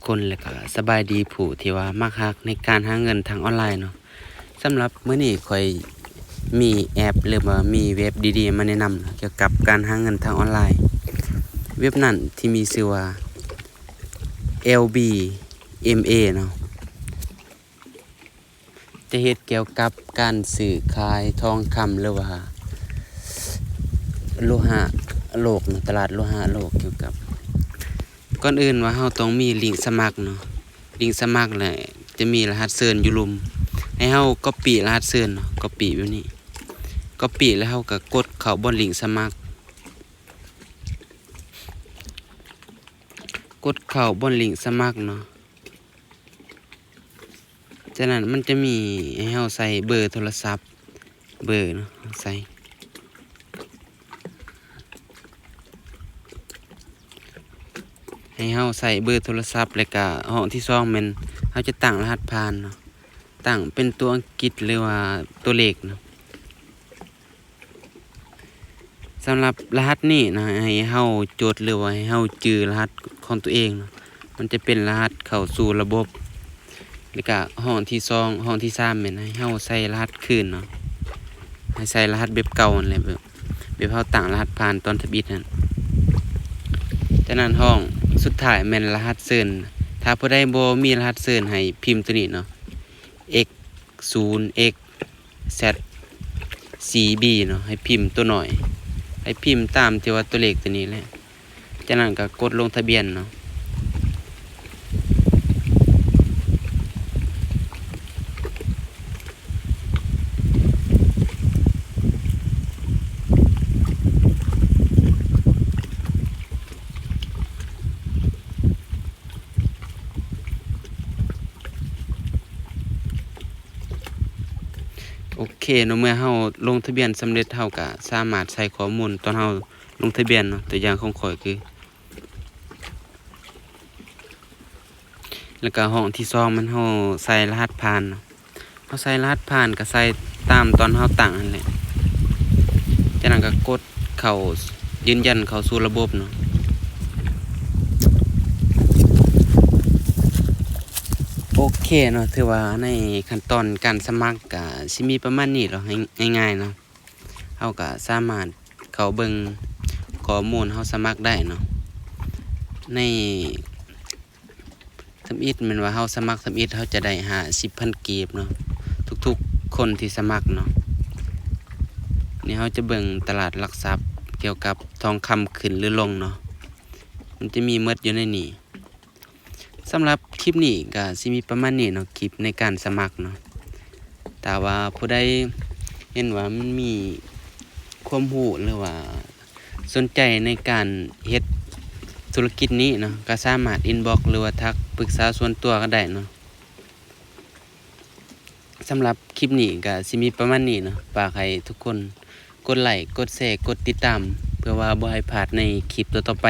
ຄົນ ແລະກະສະບາຍດີຜູ້ທີ່ວ່າມັກຮັກໃນການຫາເງິນທາງອອນລາຍເນາະ. ສຳລັບມື້ນີ້ຂ້ອຍມີແອັບ ຫຼືວ່າມີເວັບດີໆມາແນະນຳກ່ຽວກັບການຫາເງິນທາງອອນລາຍ. ເວັບນັ້ນທີ່ມີຊື່ວ່າ ແອລບີເອັມເອ ເນາະ. ຈະເຮັດກ່ຽວກັບການຊື້ຂາຍທອງຄຳ ຫຼືວ່າໂລຫະໂລກເນາະ, ຕະຫຼາດໂລຫະໂລກ. ກ່ຽວກັບ ກ່ອນອື່ນວ່າເຮົາຕ້ອງມີລິ້ງສະໝັກເນາະ, ລິ້ງສະໝັກແລ້ວຈະມີລະຫັດເຊີນຢູ່ລຸ່ມ. ໃຫ້ເຮົາກັອບປີ້ລະຫັດເຊີນເນາະ, ກັອບປີ້ແບບນີ້, ກັອບປີ້ແລ້ວເຮົາກໍກົດເຂົ້າບ່ອນລິ້ງສະໝັກ, ກົດເຂົ້າບ່ອນລິ້ງສະໝັກເນາະ. ຈາກນັ້ນມັນຈະມີໃຫ້ເຮົາໃສ່ເບີໂທລະສັບ, ເບີເນາະ, ໃສ່ ໃຫ້ເຮົາໃສ່ເບີໂທລະສັບ ແລ້ວກະຫ້ອງທີສອງແມ່ນເຮົາຈະຕັ້ງລະຫັດຜ່ານເນາະ, ຕັ້ງເປັນຕົວອັງກິດ ຫຼືວ່າຕົວເລກເນາະ. ສຳລັບລະຫັດນີ້ນະ ໃຫ້ເຮົາຈົດ ຫຼືວ່າໃຫ້ເຮົາຈື່ລະຫັດຂອງຕົວເອງເນາະ, ມັນຈະເປັນລະຫັດເຂົ້າສູ່ລະບົບ. ແລ້ວກະຫ້ອງທີສອງ ຫ້ອງທີສາມແມ່ນໃຫ້ເຮົາໃສ່ລະຫັດຄືນເນາະ, ໃຫ້ໃສ່ລະຫັດແບບເກົ່າຫັ້ນແຫຼະ, ແບບ ແບບເຮົາຕັ້ງລະຫັດຜ່ານຕອນທຳອິດຫັ້ນ. ຈາກນັ້ນຫ້ອງສຸດທ້າຍແມ່ນລະຫັດເຊີນ, ຖ້າຜູ້ໃດບໍ່ມີລະຫັດເຊີນໃຫ້ພິມຕົວນີ້ເນາະ, ເອັກສູນ ເອັກ ແຊັດ ຊີ ບີ ເນາະ, ໃຫ້ພິມຕົວນ້ອຍ, ໃຫ້ພິມຕາມທີ່ວ່າຕົວເລກຕົວນີ້ແຫຼະ. ຈາກນັ້ນກໍກົດລົງທະບຽນເນາະ. ໂອເຄເນາະ, ເມື່ອເຮົາລົງທະບຽນສຳເລັດ ເຮົາກະສາມາດໃສ່ຂໍ້ມູນຕອນເຮົາລົງທະບຽນເນາະ. ຕົວຢ່າງຂອງຂ້ອຍຄື ແລ້ວກະຫ້ອງທີສອງແມ່ນເຮົາໃສ່ລະຫັດຜ່ານເນາະ. ເຮົາໃສ່ລະຫັດຜ່ານກໍໃສ່ຕາມຕອນເຮົາຕັ້ງຫັ້ນແຫຼະ, ຈາກນັ້ນກໍກົດເຂົ້າ ຢືນຢັນເຂົ້າສູ່ລະບົບເນາະ. ໂອເຄເນາະ, ຖືວ່າໃນຂັ້ນຕອນການສະໝັກກໍຊິມີປະມານນີ້ເນາະ, ງ່າຍໆເນາະ. ເຮົາກໍສາມາດເຂົ້າເບິ່ງຂໍ້ມູນເຮົາສະໝັກໄດ້ເນາະ. ໃນ ທຳອິດແມ່ນວ່າເຮົາສະໝັກທຳອິດ ເຮົາຈະໄດ້ຫ້າສິບພັນກີບເນາະ, ທຸກໆຄົນທີ່ສະໝັກເນາະ. ນີ້ເຮົາຈະເບິ່ງຕະຫຼາດຫຼັກຊັບກ່ຽວກັບທອງຄຳຂຶ້ນຫຼືລົງເນາະ, ມັນຈະມີໝົດຢູ່ໃນນີ້. ສຳລັບຄລິບນີ້ກໍຊິມີປະມານນີ້ເນາະ, ຄລິບໃນການສະໝັກເນາະ. ຖ້າວ່າຜູ້ໃດເຫັນວ່າມັນມີຄວາມຮູ້ ຫຼືວ່າ ສົນໃຈໃນການເຮັດທຸລະກິດນີ້ເນາະ, ກໍສາມາດອິນບັອກ ຫຼືວ່າທັກປຶກສາສ່ວນຕົວກໍໄດ້ເນາະ. ສຳລັບຄລິບນີ້ກໍຊິມີປະມານນີ້ເນາະ, ຝາກໃຫ້ທຸກຄົນກົດໄລ, ກົດແຊ, ກົດຕິດຕາມ ເພື່ອວ່າບໍ່ໃຫ້ພາດໃນຄລິບຕໍ່ໆໄປ.